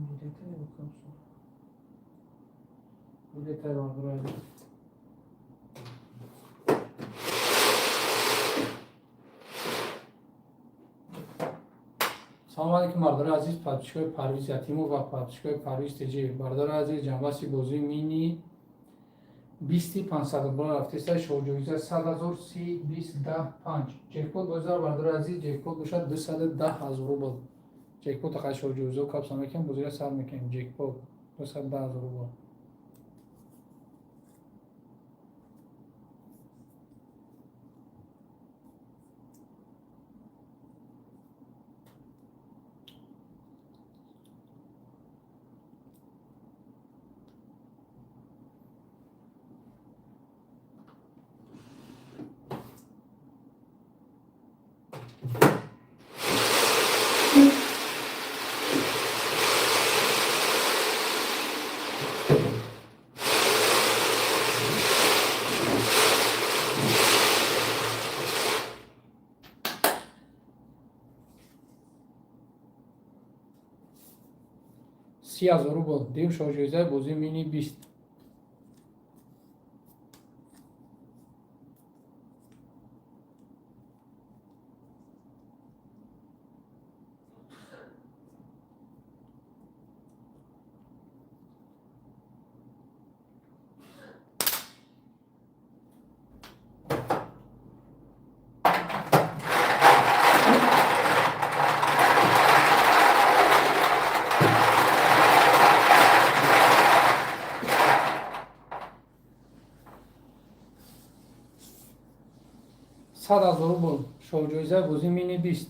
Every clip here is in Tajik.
Билетай букамсо. Билетай, бародари азиз. Салому алейкум, бародари азиз, подписчикои Парвиз Ятимов ва подписчикои Парвиз ТЖ. Бародари азиз, ҷанбаси бозии мини бисти 500 рубла рафтеста, шоҳҷоиза 100 0, 30, 20, 10, 5. Ҷекпот бозар, бародари азиз, ҷекпот бошад 210 000 рубл. Ҷекпот ақай шоҳҷоизао капса мекунем, бозиро сар мекунем. Ҷекпот 210 000 рубл. 30 000 рубл, дуюм шоҳҷоизаи бозии мини 20. 100 000 рубл, шоҳҷоизаи бозии мини 20.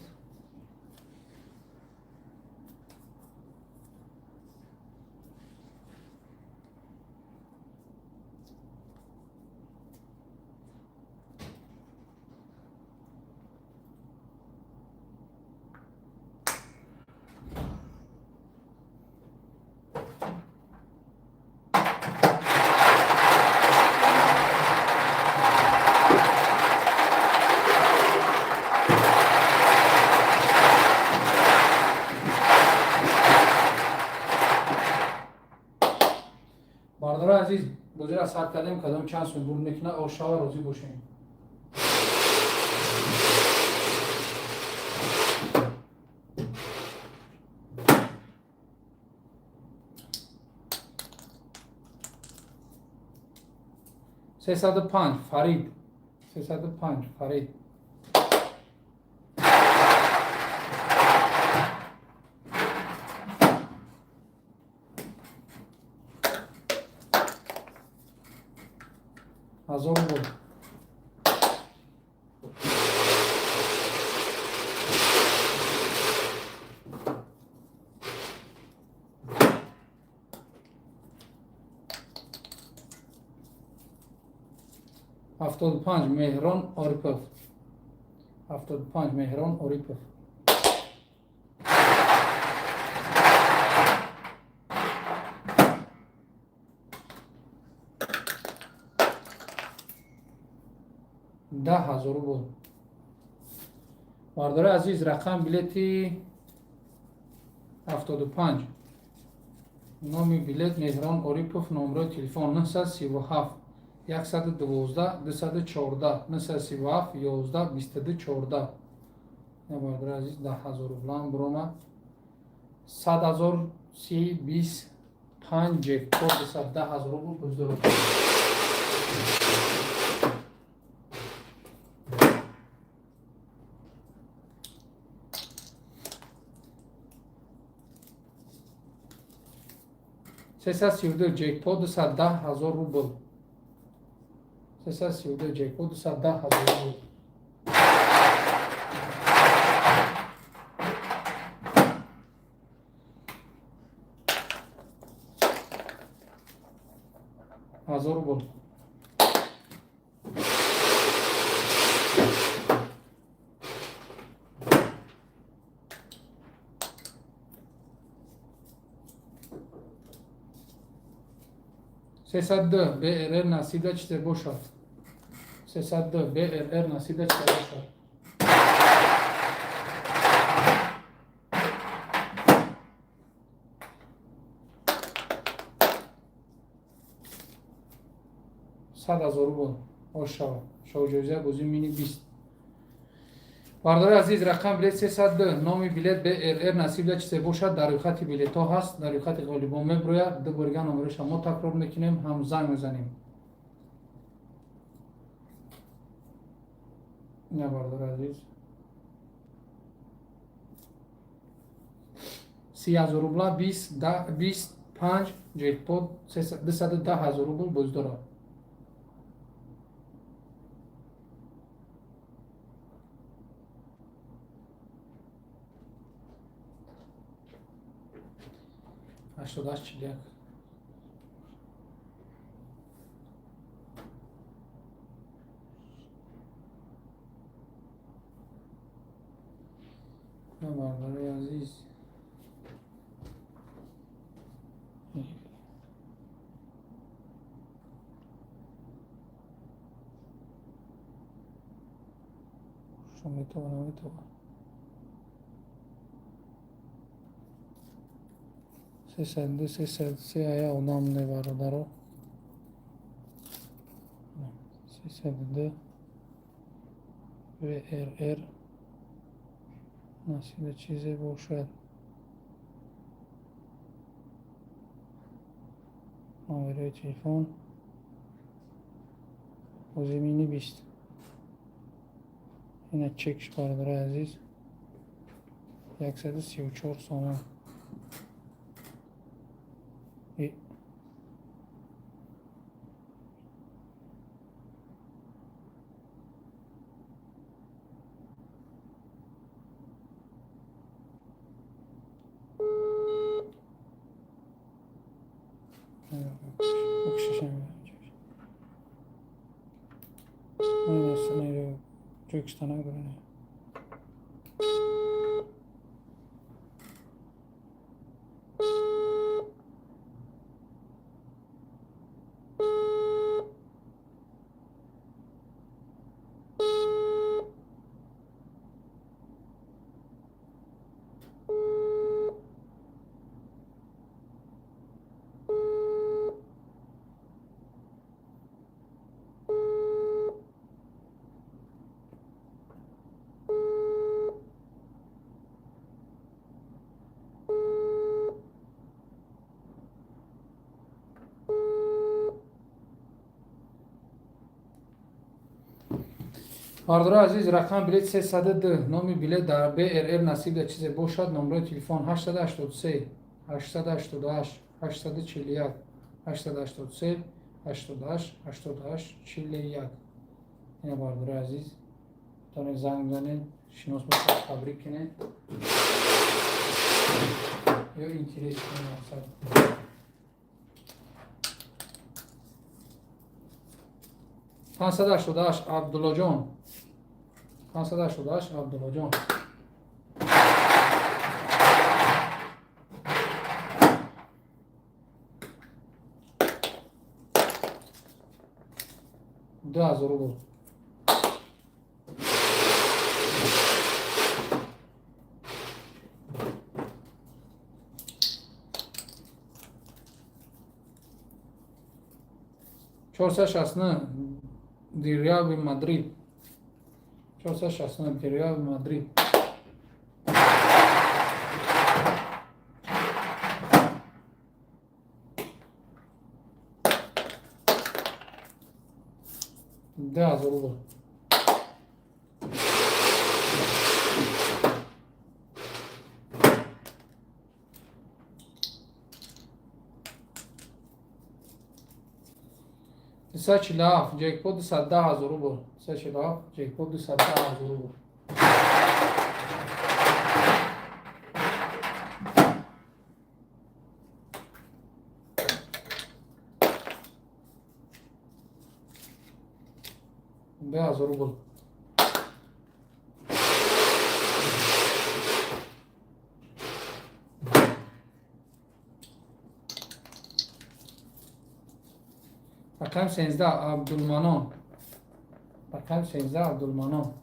Бародари азиз, бозиро сар кардем, кадом чанд сум бурд мекунад, ошава розӣ бошем. 305, Фарид. 305, Фарид. 1000 рубл. 75, Меҳрон Орипов. 75, Меҳрон Орипов. 10 000 рубл. Бародари азиз, рақам билети 75, номи билет Меҳрон Орипов, номерои телефон 937 112 214, 937 11 22 14. Бародари азиз, 10 000 рублам биромад. 100 000, 30, 20, 5, ҷекпот 210 000 рубл буздаро. 332, ҷекпот 210 000 рубл. 332, ҷекпот 210 000 рубл. 1000 рубл. 302, БРР, насиба чизе бошад. 302, БРР, насиба чизе бошад. 100 000 рубл ошава шоҳҷоизаи бозии мини 20. Бардори азиз, рақами билет 302, номи билет БРР. Насибда чизе бошад, дар рӯйхати билетҳо ҳаст, дар рӯйхати ғолибон мебирояд. Ду борига номероша мо такрор мекунем, ҳам занг мезанем. На, бардори азиз, 30 000 рубла, 20 25, ҷекпот 210 000 рубл боз дорад. 88 41. Бародари азиз, метавонам, метавонам. 302, 303, ая одам не, бародаро. 302 ВРР, насиба чизе бошад, номерои телефон, бозии мини 20. Ина чекш, бародарои азиз, 134 сомон. Ҷойкишта надорем. Бардори азиз, рақами билет 302, номи билет дар БРР. Насибда чизе бошад, номерои телефон 883 888 841, 883 88 88 41. Ина, бардори азиз, метавонед занг бизанед, шинос бошад, табрик кунед ё интерес мақсад. 588, Абдуллоҷон, 588, Абдуллоҷон. 2000 рубл. 469, Диряви Мадрид, 469, Диряви Мадрид. 2000 рубл. 347, ҷекпот 210 000 рубл. 347, ҷекпот 210 000 рубл. 2000 рубл. Рақами 13, Абдулманон, рақами 13, Абдулманон.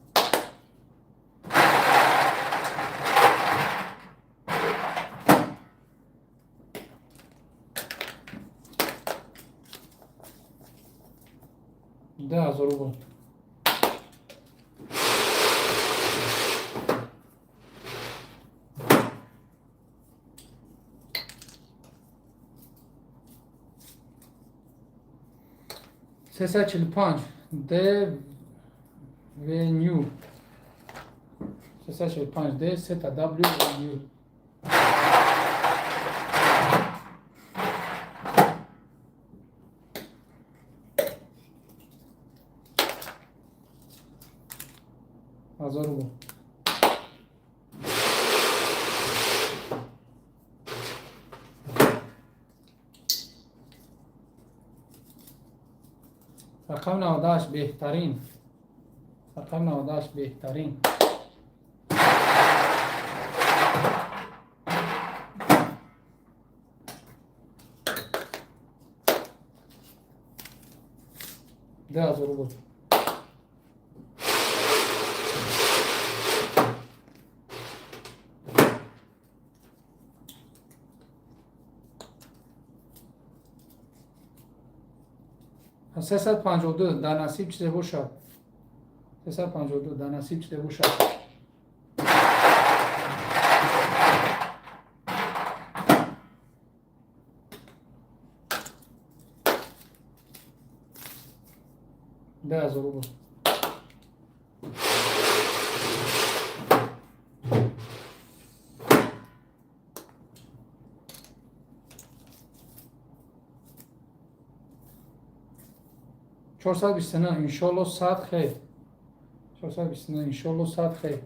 2000 рубл. 345 Д Веню. 345 Д сета W Веню. 1000 рубл. Рақами 98 беҳтарин. Рақами 98 беҳтарин. 2000 рубл. 352 дар насиб чизе бошад. 352 дар насиб чизе бошад. 2000 рубл. 429 иншолло 100 хейр. 429 иншолло 100 хейр.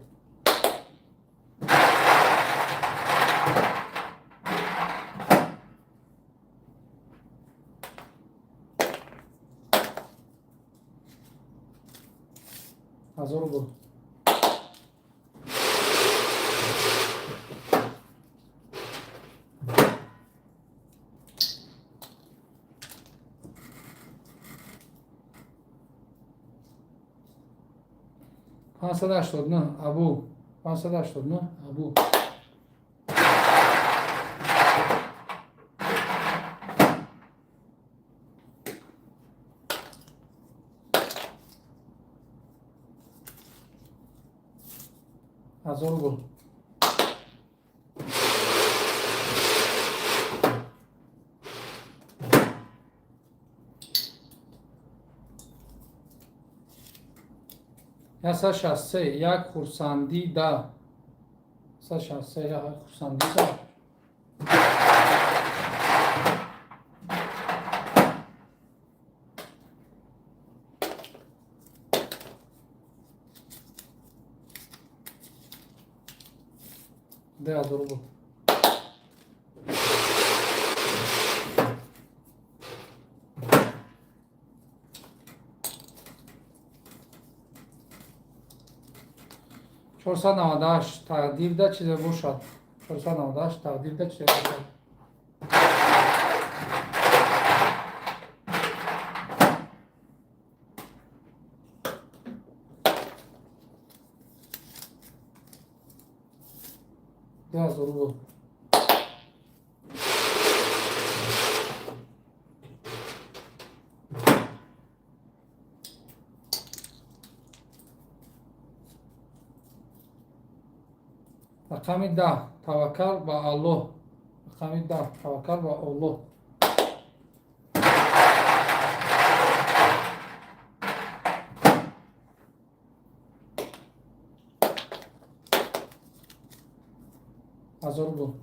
1000 рубл. 589 Абу. 589 Абу. 1000 рубл. 163 як хурсандӣ да. 163 як хурсандӣ да. 2000 рубл. 498 тақдирда чизе бошад. 498 тақдирда чизе бошад. 2000 рубл. Рақами 10 таваккал ба Аллоҳ. Рақами 10 таваккал ба Аллоҳ. 1000 рубл.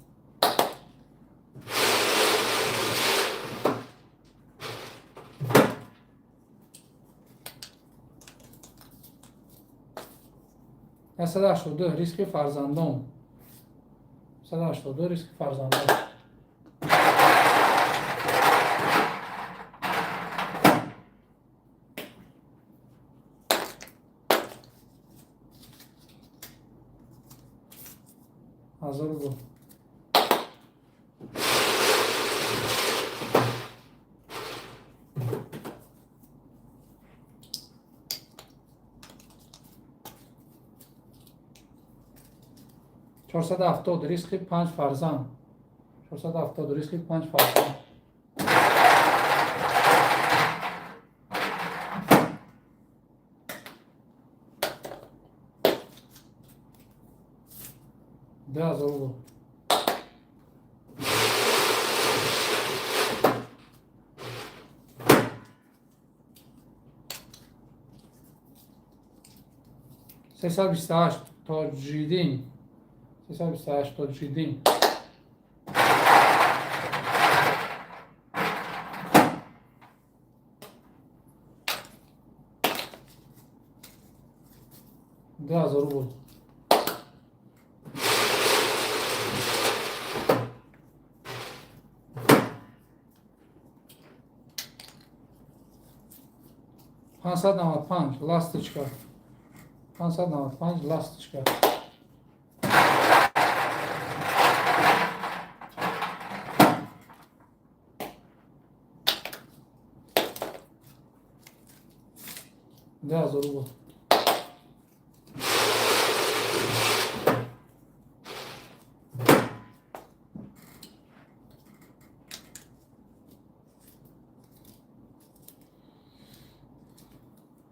182 ризқи фарзандон. 182 ризқи фарзандон. 1000 рубл. 470 ризқи панҷ фарзанд. 470 ризқи панҷ фарзанд. 2000 рубл. 328 Тоҷиддин. 328 Тоҷиддин. 2000 рубл. 595 Ласточка. 595 Ласточка. 2000 рубл.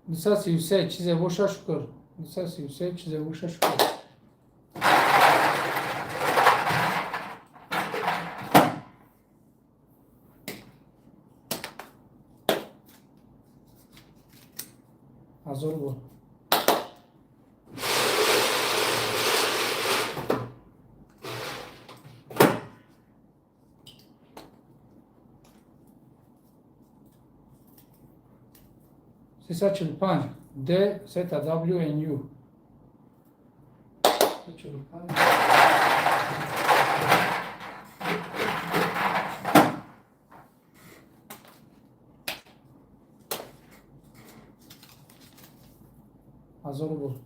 233 чизе боша, шукр. 233 чизе боша, шукр. 1000 рубл. 345 Д сета W N U. 345. 1000 рубл.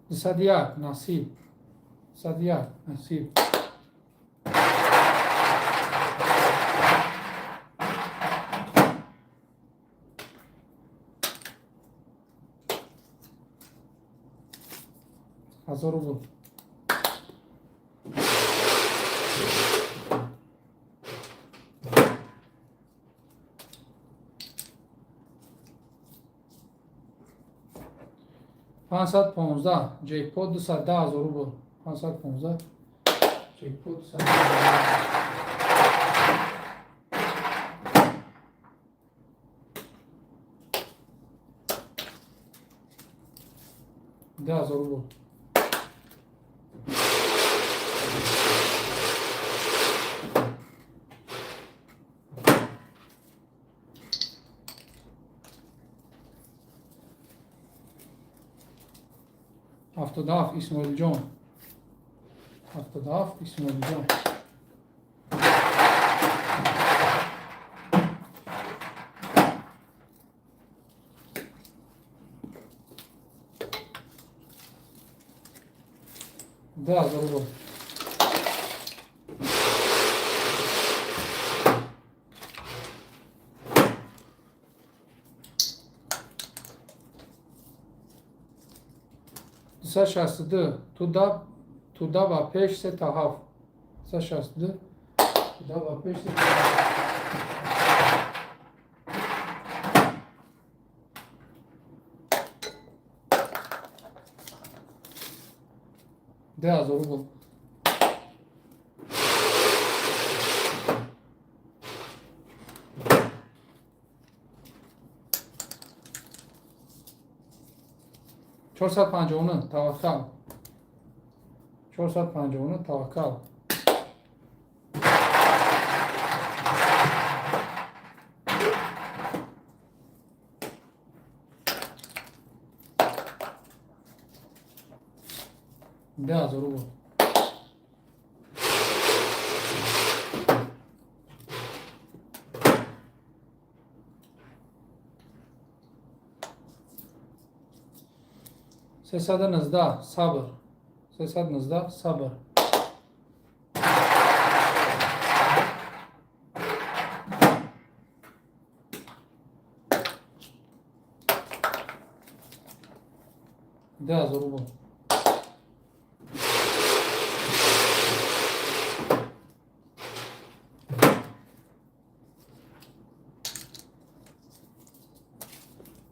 201 Насиб. 201 Насиб. 1000 рубл. 515 Ҷекпот 210 000 рубл. 515 Ҷекпот 210 000. 10 000 рубл. 77 Исмоилҷон. 77 Исмоилҷон. 2000 рубл. 262 туда, туда ва пеш, сета ҳафт. 262 туда ва пеш, сета ҳафт. 2000 рубл. 459 Таваккал. 459 Таваккал. 2000 рубл. 319 Сабр. 319 Сабр. 2000 рубл.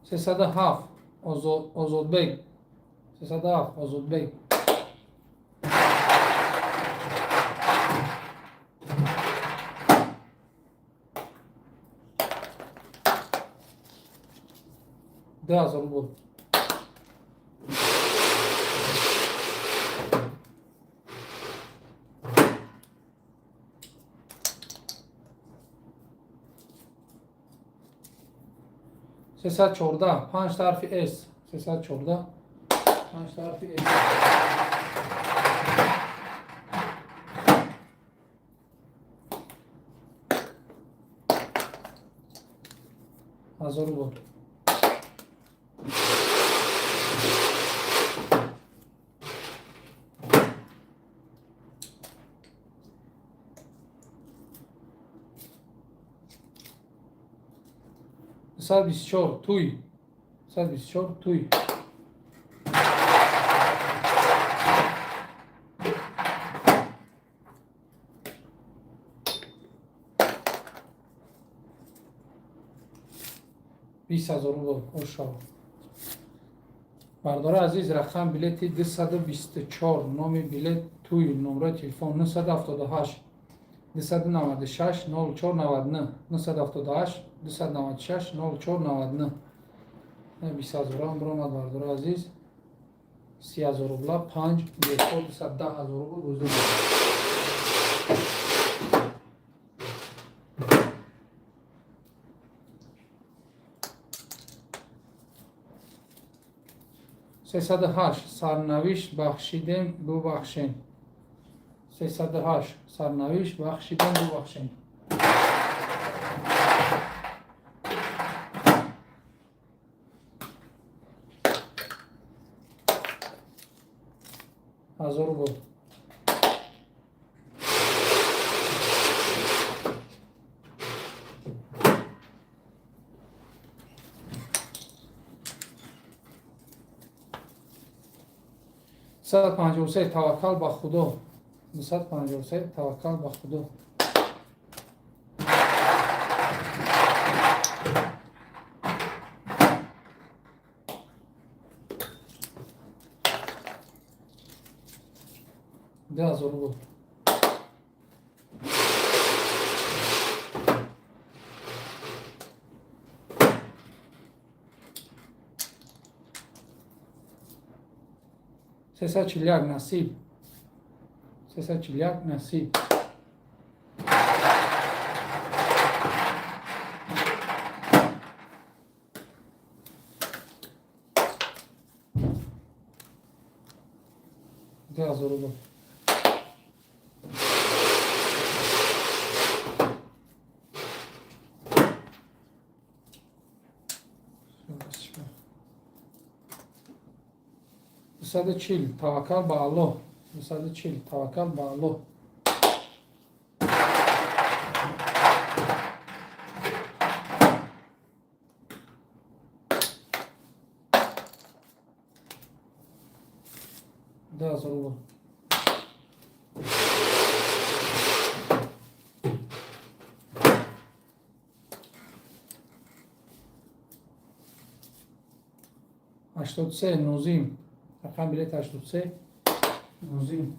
307, Озодбек. 307, Озодбек. 2000 рубл. 314, панҷ ҳарфи с. 314, панҷ ҳарфи с. 1000 рубл. 124, туй. 124, туй. 20 000 рубл. Ошав. Бардори азиз, рақам билети 224, номи билет туй, номраи телефон 978 296 04 99, 978 296 04 99. 20 ҳазорам биромад, бардори азиз. 30 000 рубла, панҷ бепол, 210 000 рубл бузди. 308, сарнавишт бахшидем, бубахшем. 308, сарнавишт бахшидем, бубахшем. 1000 рубл. 153, таваккал ба Худо. 253, таваккал ба Худо. 2000 рубл. 341, насиб. 341, насиб. 2000 рубл. 240, таваккал ба Аллоҳ. 240, таваккал ба Аллоҳ. 2000 рубл. 83, Нозим. Рақам билет 83, Нозим.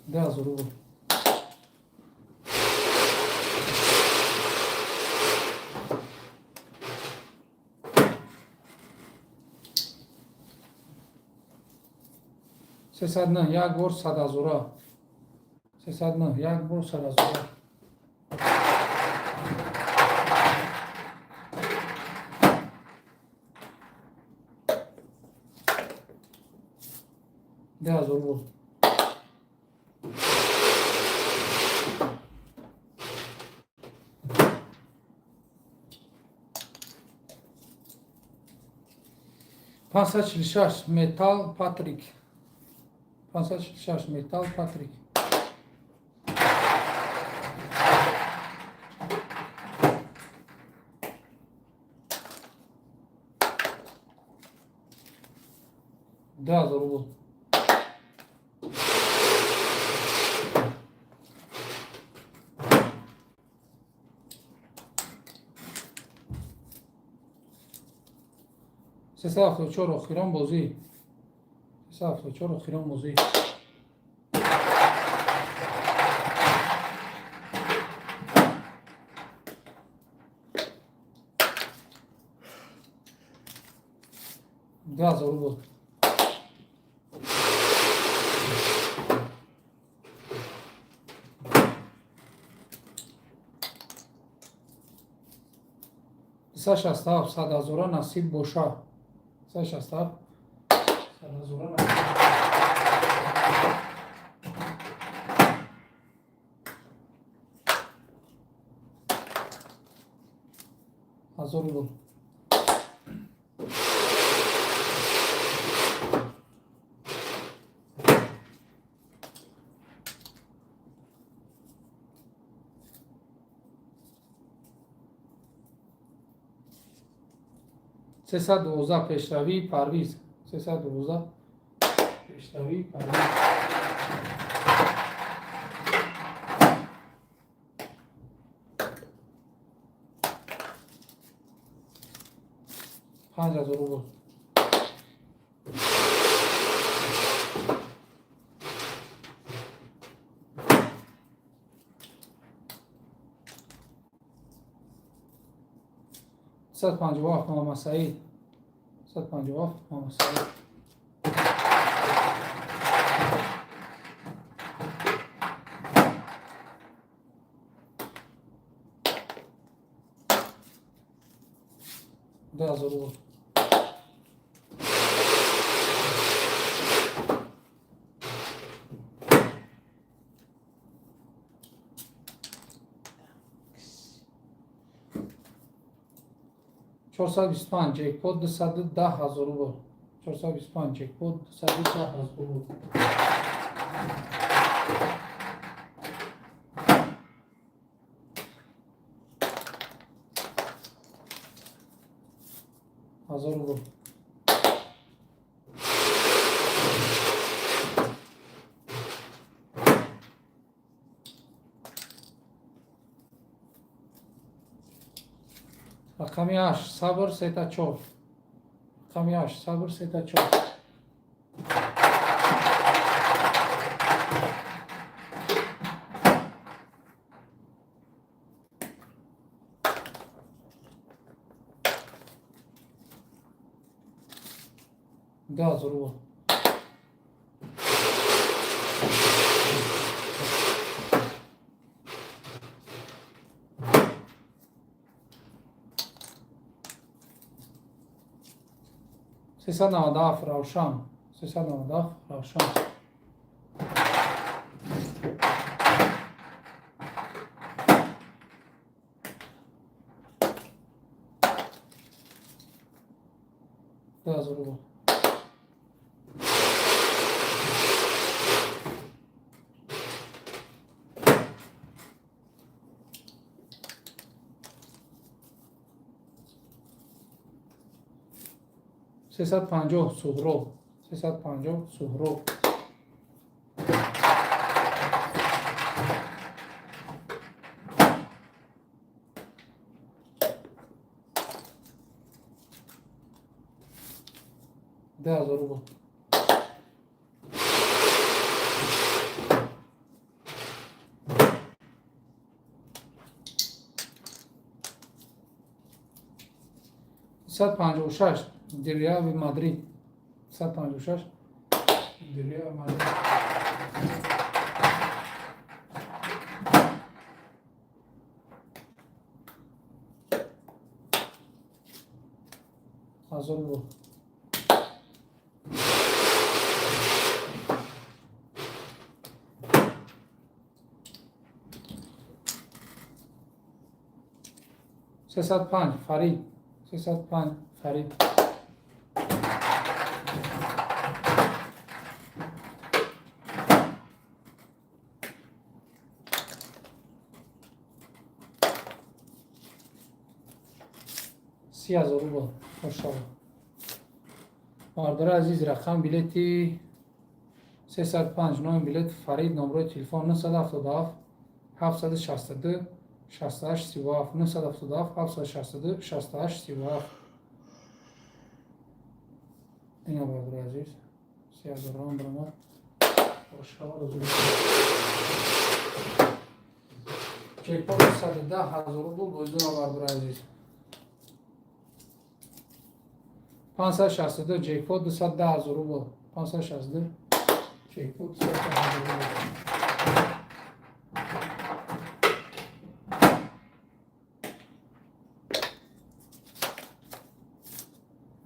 2000 рубл. 309, як бор садҳазора. 309, як бор садҳазора. 2000 рубл. 546, металл Патрик. 546, металл Патрик. 2000 рубл. 374, охирон бозӣ. 374, охирон бозӣ. 2000 рубл. 367, 100 ҳазора насиб боша. 367, 100 ҳазора насиб. 1000 рубл. 312, Пешравии Парвиз. 312, Пешравии Парвиз. 5000 рубл. 157, Муҳаммадсаид. 157, Муҳаммадсаид. 2000 рубл. 425, ҷекпот, 210 000 рубл. 425, ҷекпот, 210 000 рубл. 1000 рубл. Рақами 8, Сабр, сета чор. Рақами 8, Сабр, сета чор. 2000 рубл. 397, Равшан. 397, Равшан. 2000 рубл. 350, Суҳроб. 350, Суҳроб. 2000 рубл. 156, Реали Мадрид. 156, Реал Мадрид. 1000 рубл. 305, Фарид. 305, Фарид. 30 000 рубл. Машалло. Бардори азиз, рақам билети 305, номи билет Фарид, номрои телефон 977 762 68 37, 977 762 68 37. Ина, бародари азиз, 3000 рам баромад. Ошава. Ҷекпот 110 000 рубл бозиро, бародари азиз. 562 ҷекпот 210 000 рубл. 562 ҷекпот 210 000 рубл.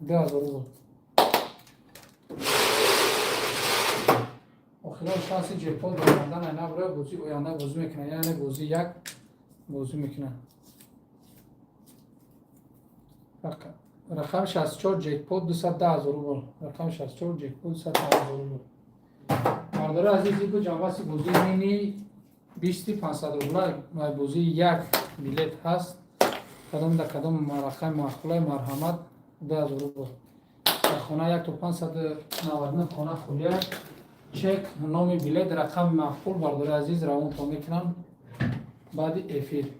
10 000 рубл. Охирон шанси ҷекпот баромадан айна барои бозии оянда бозӣ мекунад, яъне бозии як бозӣ мекунад. Рақами 64 ҷекпот 210 000 рубл. Рақами 64 ҷекпот 210 000 рубл. Бародари азиз, ибу ҷанбаси бозии мини бисти 500 рубла, бозии як билет ҳаст. Кадом да кадом рақами маъқулай, марҳамат. 2000 рубл. Дар хона як то 599 хона холия. Чек, номи билет, рақами маъқул, бародари азиз, равонтон мекунам баъди эфир.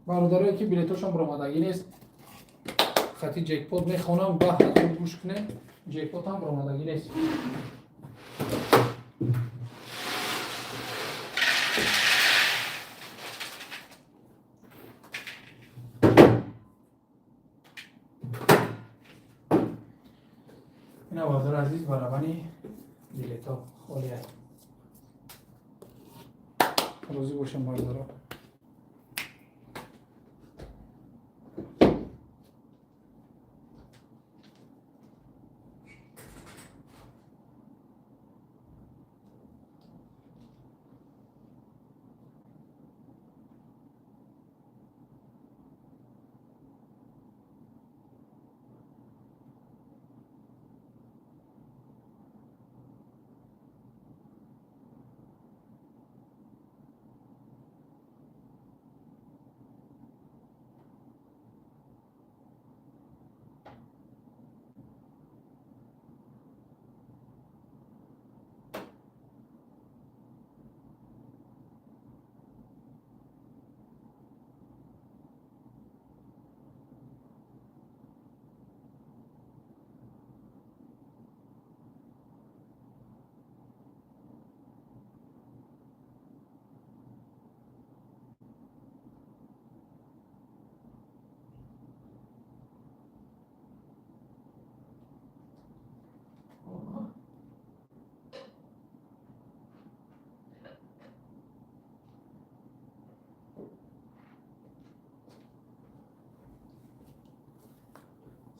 Бародарое, ки билетошон баромадагӣ нест, хати ҷекпот мехонам, 10 000 гӯш кунед. Ҷекпотам баромадагӣ нест. Ина, бародари азиз, барабани билетҳо холия. Розӣ бошем, бародаро.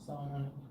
Салом алейкум.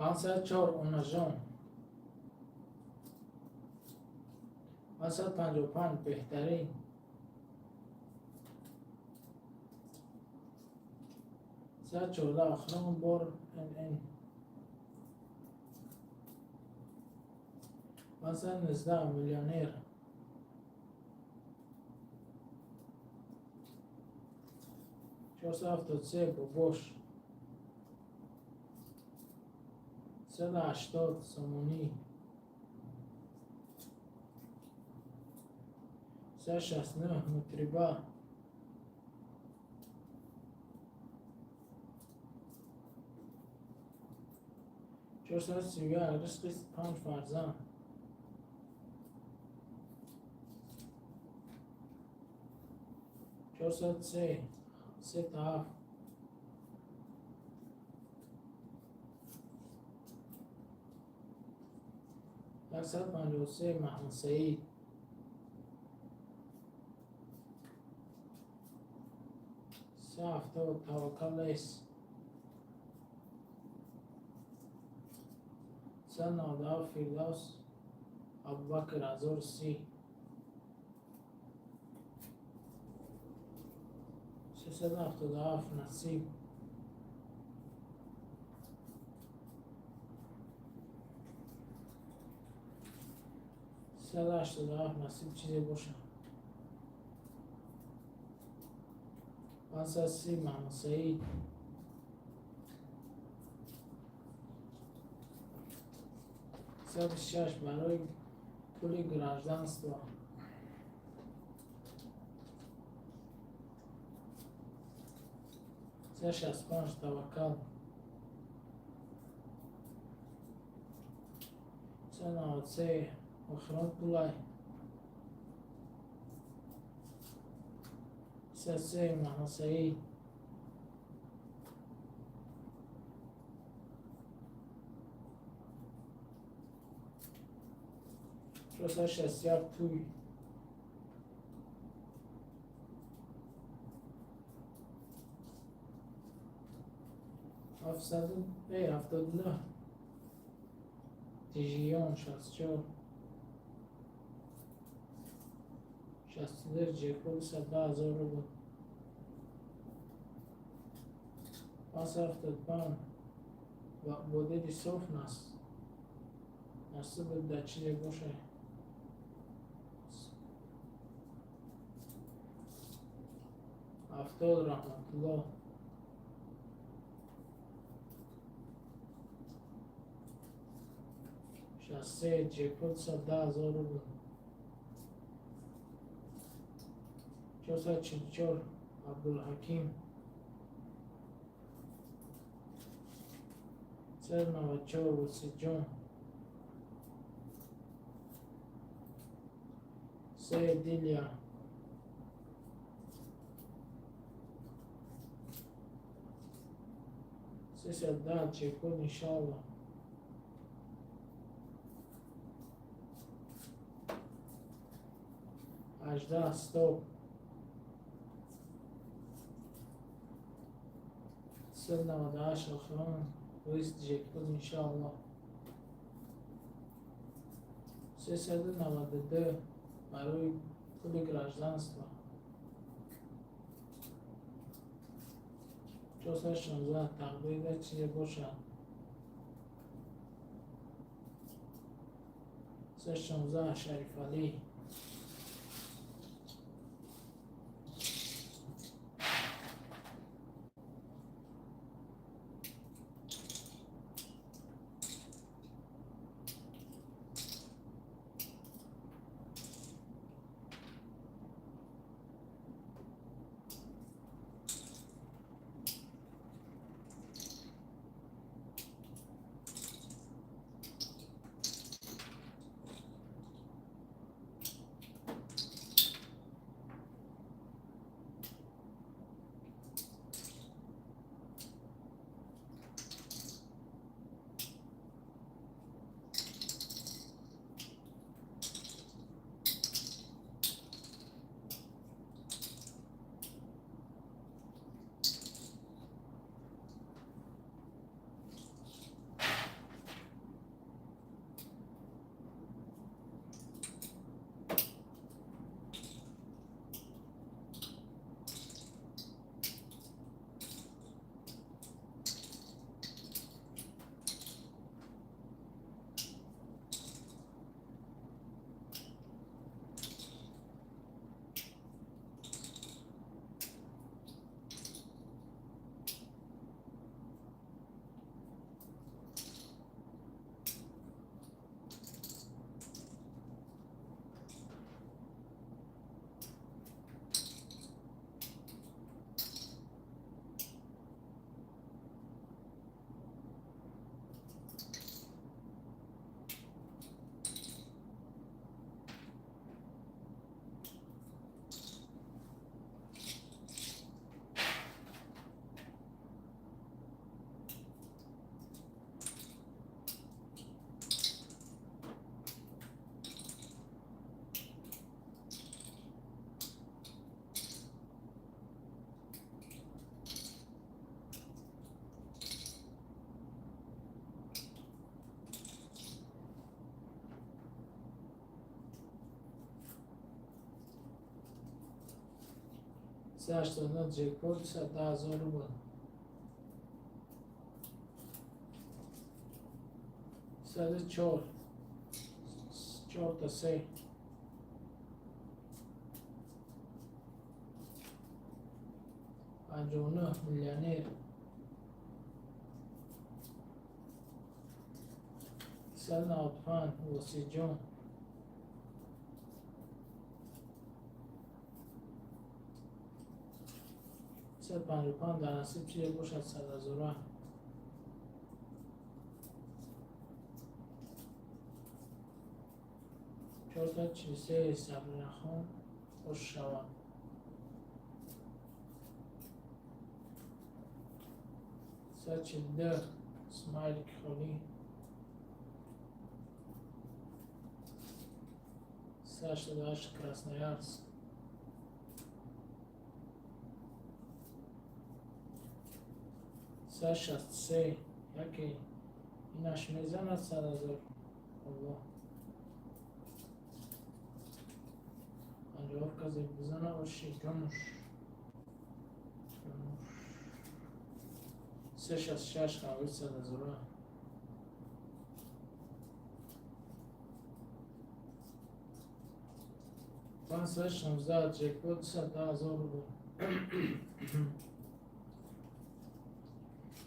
504 Онаҷон. 555 беҳтарин. 114 охирон бор НН. 519 миллионер. 473 бобош. 180 сомонӣ. 169 мутриба. 431 ризқи панҷ фарзанд. 403 сета ҳафт. 153 Маҳмадсаид. 370 Таваккал С. 197 Фирдавс Абубакр 1030. 377 Насиб. 387 Насиб чизе бошад. 530 Маҳмадсаид. 126 барои пули гражданство. 365 Таваккал. 393 охирон пулай. 303 Маҳмадсаид. 461 туй. 779 Дижиён 64. 62 Ҷекпот 110 000 рубл. 575 бо диди соф насиб дар чизе бошад. 70 Раҳматулло. 63 Ҷекпот 110 000 рубл. 444 Абдулҳаким. 394 Васиҷон. Се Дилия. 310 Ҷекпот иншоалло. 18 стоп. 398 охирон лист ҷекпот иншоалло. 392 барои пули гражданство. 416 тақдирда чизе бошад. 316 Шарифалӣ. 389, ҷекпот 210 000 рубл. 104, чорта се. 59, миллионер. 195, Восиҷон. 155, дар насиб чизе бошад, 100 ҳазора. 443, Сабринахон, хуш шавад. 142, смайлики холӣ. 188, Красноярск. 163, яке инаш мезанад 100 000. Аллоҳ, 57 казе бизана, оши ҷонуш. 366, қавли 100 ҳазора. 516, ҷекпот 210 000 рубл.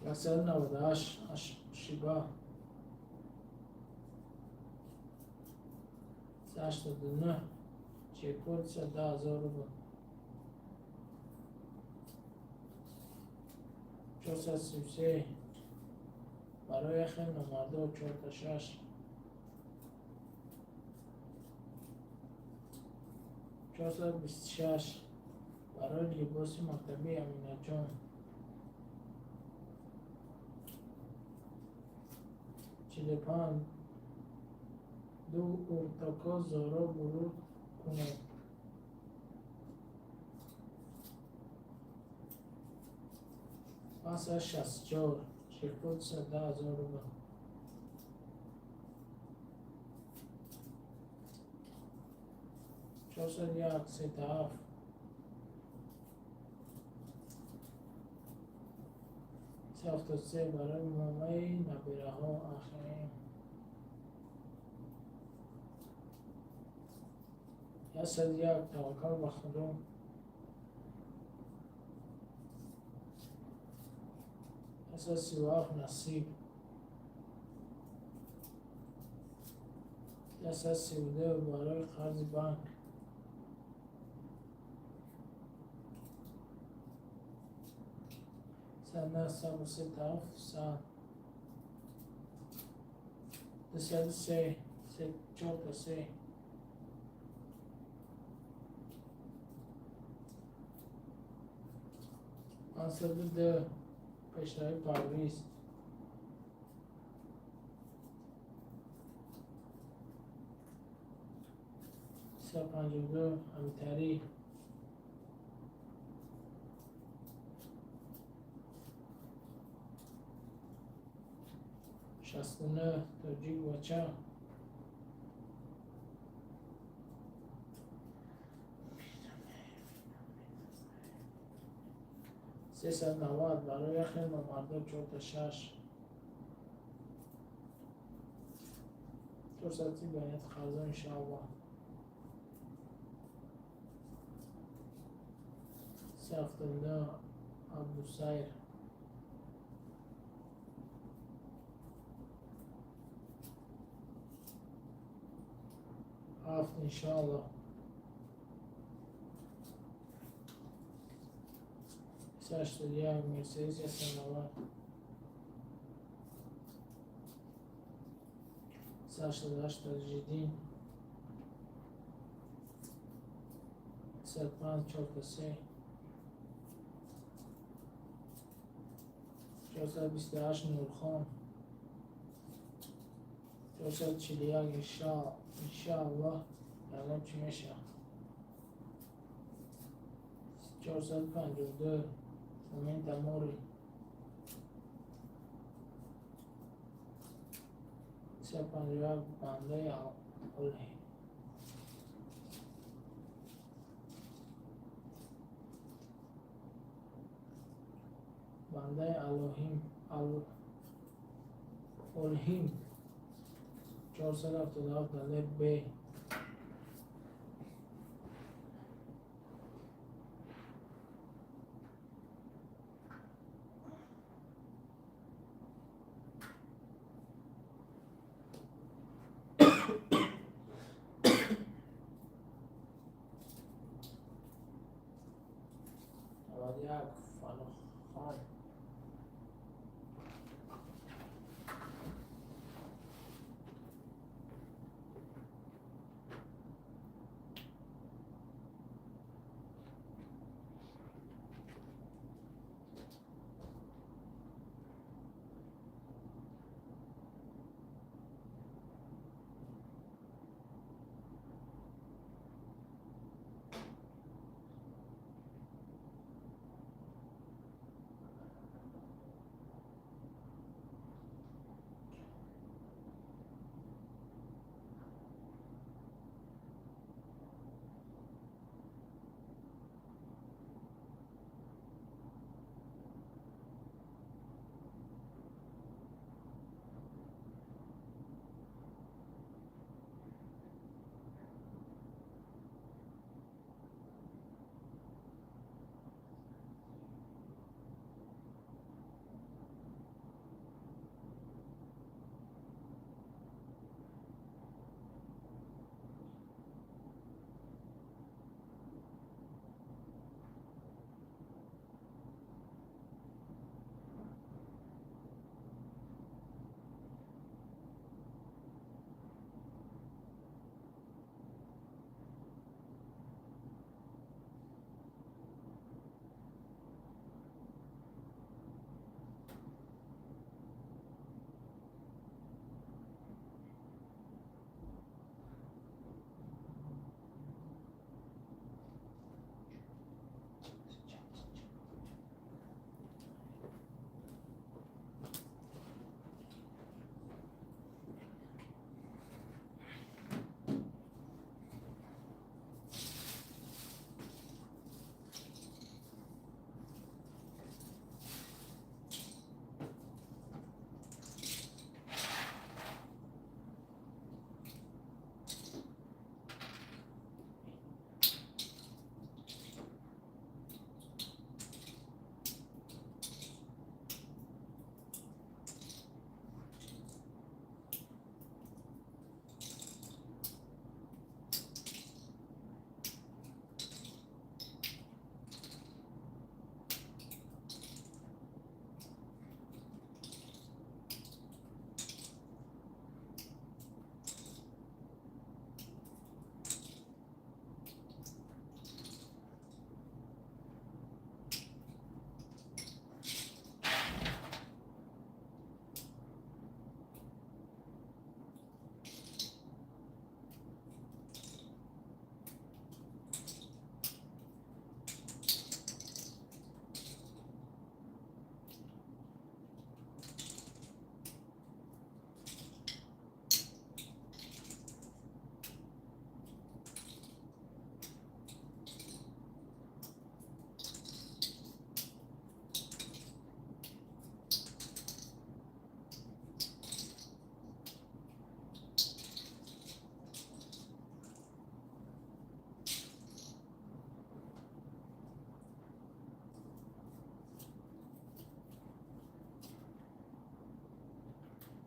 198, Шиба. 189, ҷекпот 210 000 рубл. 433, барои яхел номардо, чорта шаш. 426, барои либоси мактабии Аминаҷон. 45, ду уртако зоро буруд кунед. 564, ҷекпот 210 000 рубл. 401, сета ҳафт. 373, барои момаи набираҳо ахм. 101, таваккал ба Худо. 137, насиб. 132, барои қарзи банк. 109, сабр, сета ҳафт, сад. 203, се, чорта се. 502, пешрави Парвиз. 352, ҳамитарӣ. 69, тоҷик бача. 390, барои яхел номардо, чорта шаш. 430, ба нияти қарзо, иншоаллоҳ. 379, Абдусайр. 7, иншоаллоҳ. 81, Мерседес 190. 188, Таҷиддин. 105, чорта се. 428, Нурхон. 441, иншааллоҳ, ягон чӣ мешавад. 452, Момента мори. 351, бандаи Оле. Бандаи Олҳим, 477, Далер Б. 91, Фарруххон.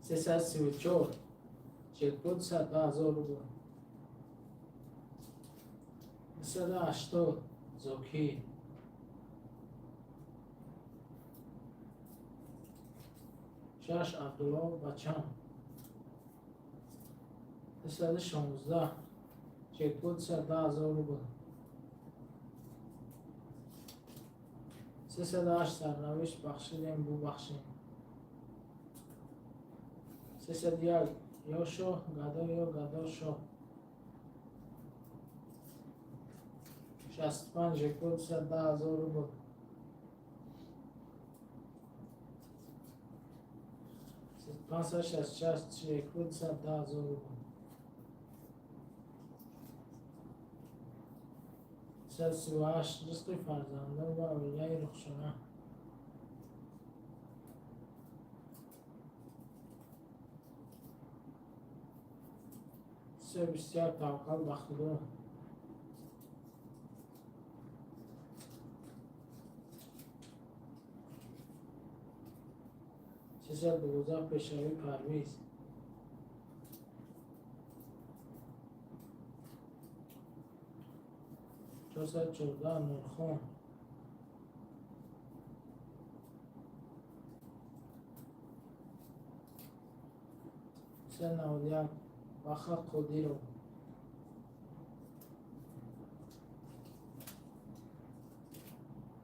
334, Джекпот 110 000 рубл. 280, Зокӣ. 6, Абдулло Бачан. 216, Джекпот 110 000 рубл. 308, Сарнавишт бахшидем, бубахшем. 301, ё шоҳ гадо, ё гадо шоҳ. 65, Джекпот 110 000 рубл. 566, Джекпот 110 000 рубл. 338, Ризқи фарзандон ва оилаи Рухшона. 221, Таваккал ба Худо. 312, Пешравӣ Парвиз. 414, Нурхон. 391, Баха Қодиров.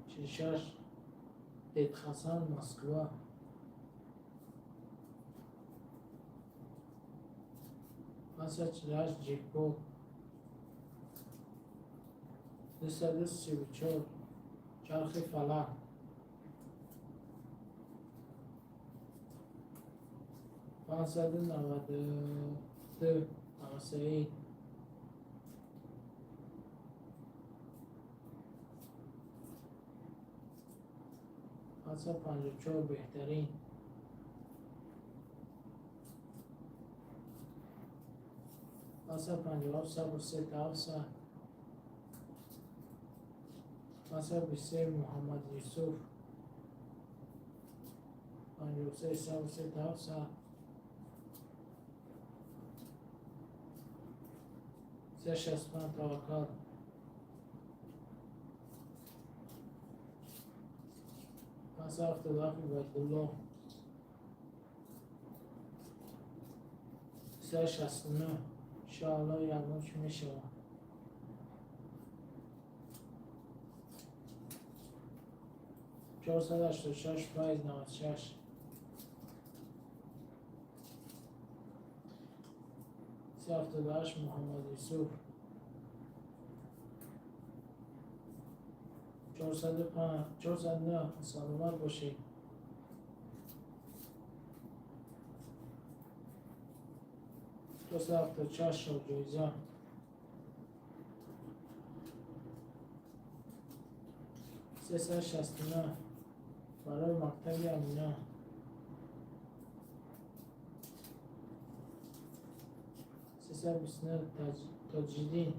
46, Дедхасан, Москва. 548, Ҷекпот. 234, Чархи фалак. 592, Ағасаид. 554, Беҳтарин. 557, Сабр се 700. 523, Муҳаммад Юсуф. 53, Сабр се 700. 365, Таваккал. 577, Убайдулло. 369, иншоалло, ягон чӣ мешавад. 486, Файз, 96. 378, Муҳаммад Юсуф. 409, саломат бошед. 476, Шоҳҷоиза. 369, барои мактаби Амина. 329, Тоҷиддин.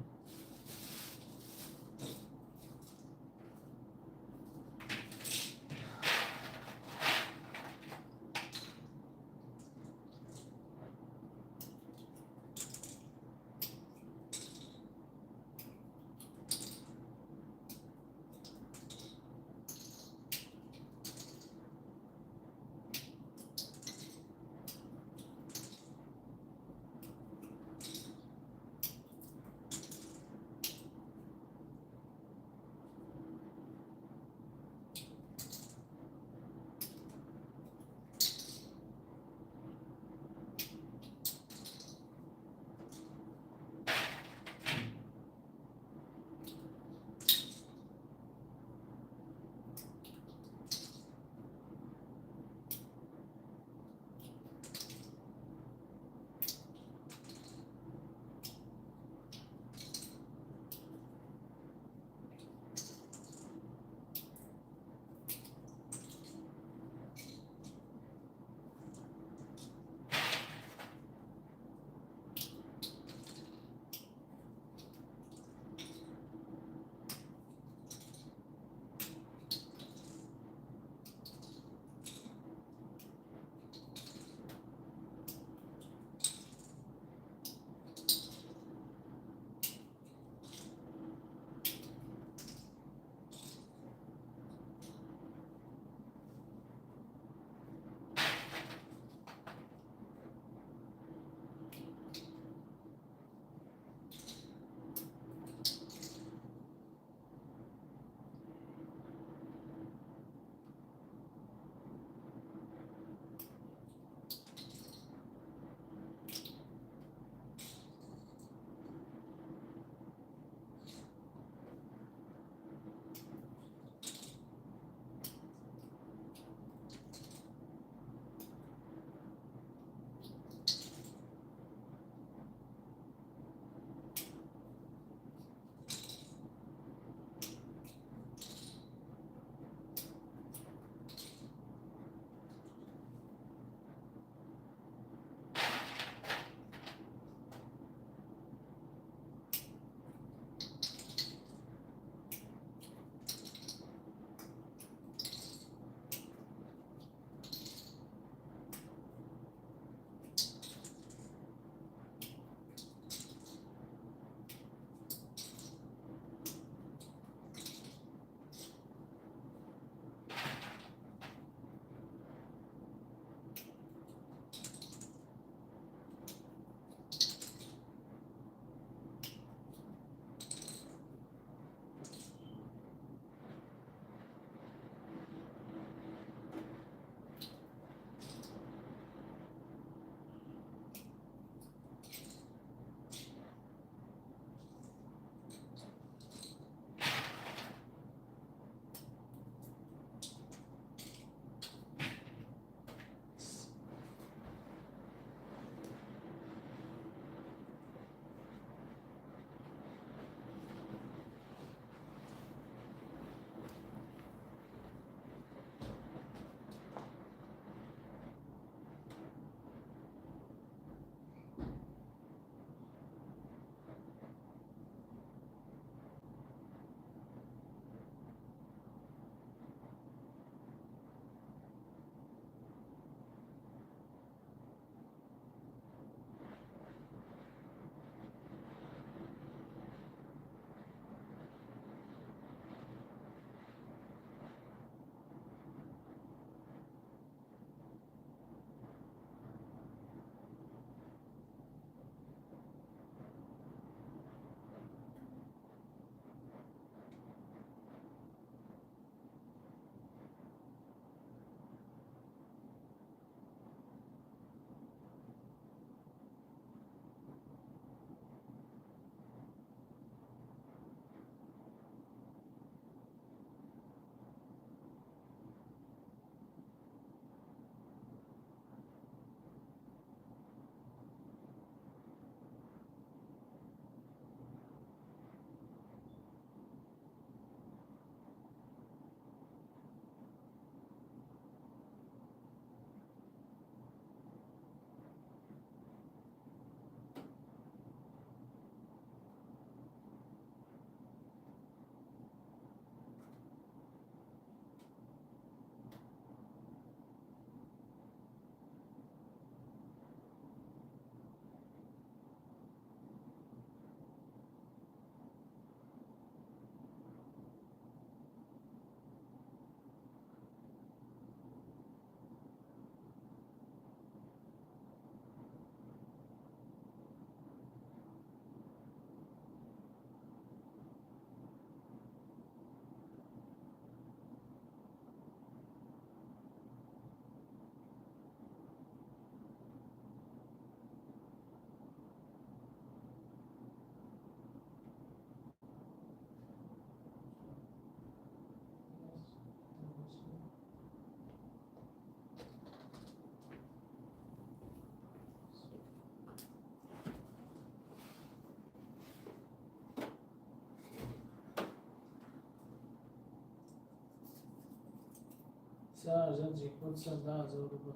318 джекпот 310 000 рубл.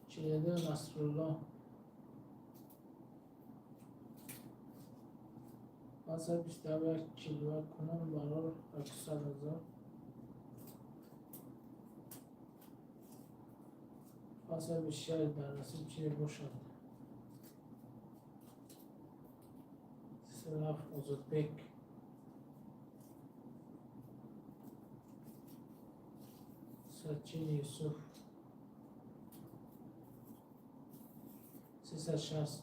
42 Насрулло. 521 41 кунун барор 800 000. 526 дар насиб чизе бошад. 37 Озодбек. 140 Юсуф. 306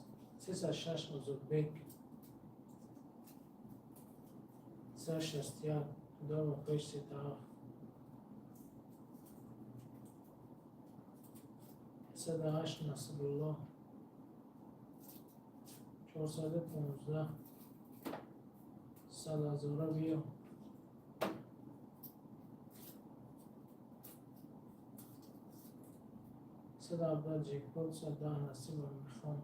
Озодбек. 361 Худо ба пеш сетаҳафт. 108 Насрулло. 415 100 ҳазора биё. 117 джекпот 110 насибам мехоҳам.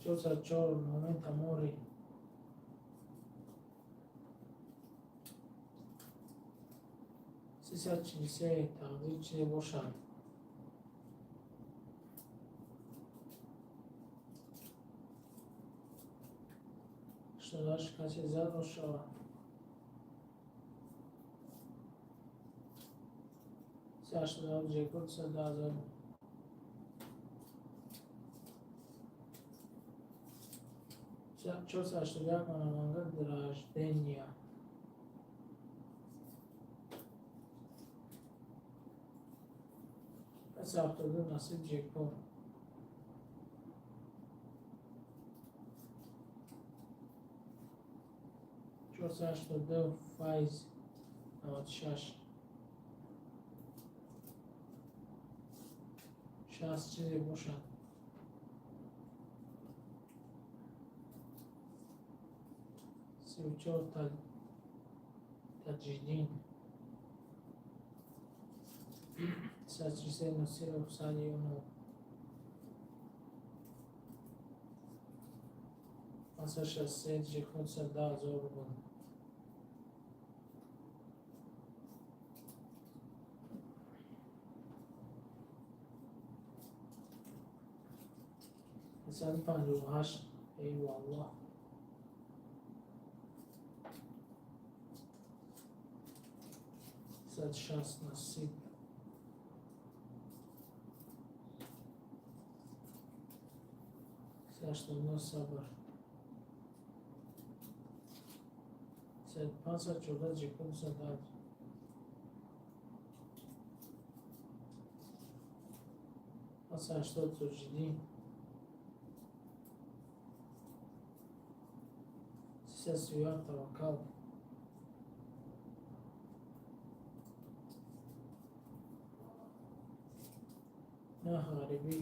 404 Момента Мори. 343 тақдир чизе бошад. 88 касе зад шавад. 387 джекпот 310 000. 481 Манаманга Драждения. 572 насиб джекпот. 482 Файз 96. 60 чизе бошад. 34 Таҷиддин. 343 Носиров Садионов. 563 джекпот 110 000 рубл. 158 эй валлоҳ. 160 насиб. 189 сабр. 514 джекпот 110. 580 Тоҷиддин. 331 Таваккал. 9 Ғарибӣ.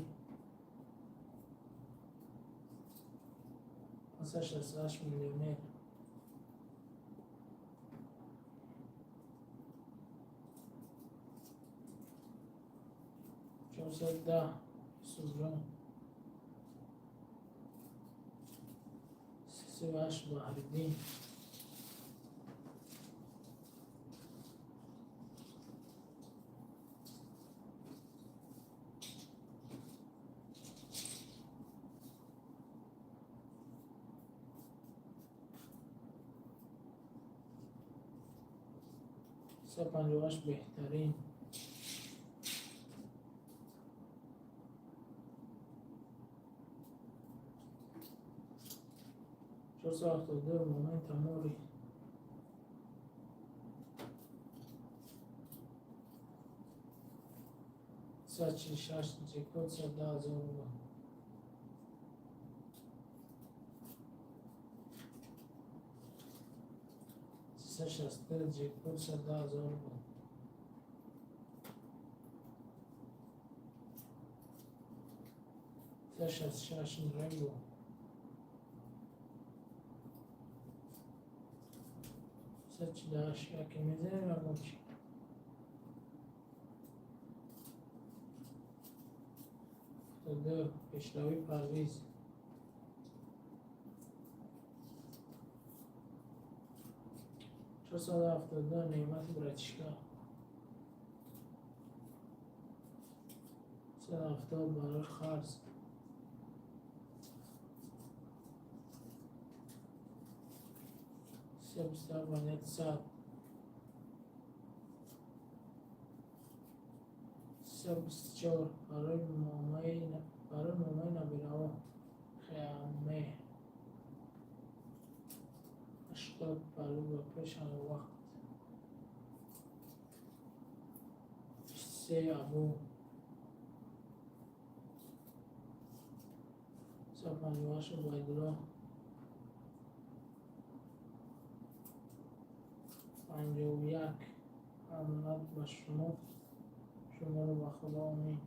568 миллионер. 410 Юсуфҷон. 38 Баҳриддин. 358 беҳтарин. 472 Момента Мори. 346 джекпот 110 000 рубл. 363 джекпот 110 000 рубл. 366 Рэмбо. 148 яке мезанем ягон чи. 72, Пешравӣ Парвиз. 472, Неъмати братишка. 170, барои қарз. 327, монети 100. 324, барои момаи набираҳо хеаме. 80, парвоз ба пеш ҳамавақт. 23, Абу. 158, Убайдулло. 51, амонат ба шумо, шуморо ба Худо, омин.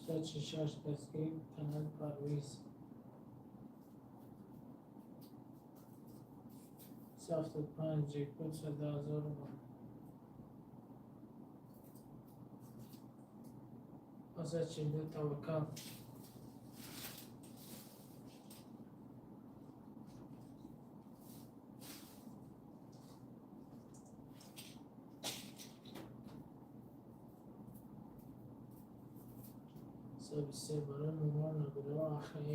646, дастгирии канали Парвиз. 75, ҷекпот 110 000 рубл. 542, Таваккал. 123, барои момаи набираҳо ахм.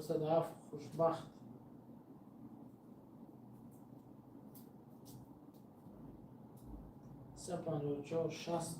407, Хушбахт. 354, 60.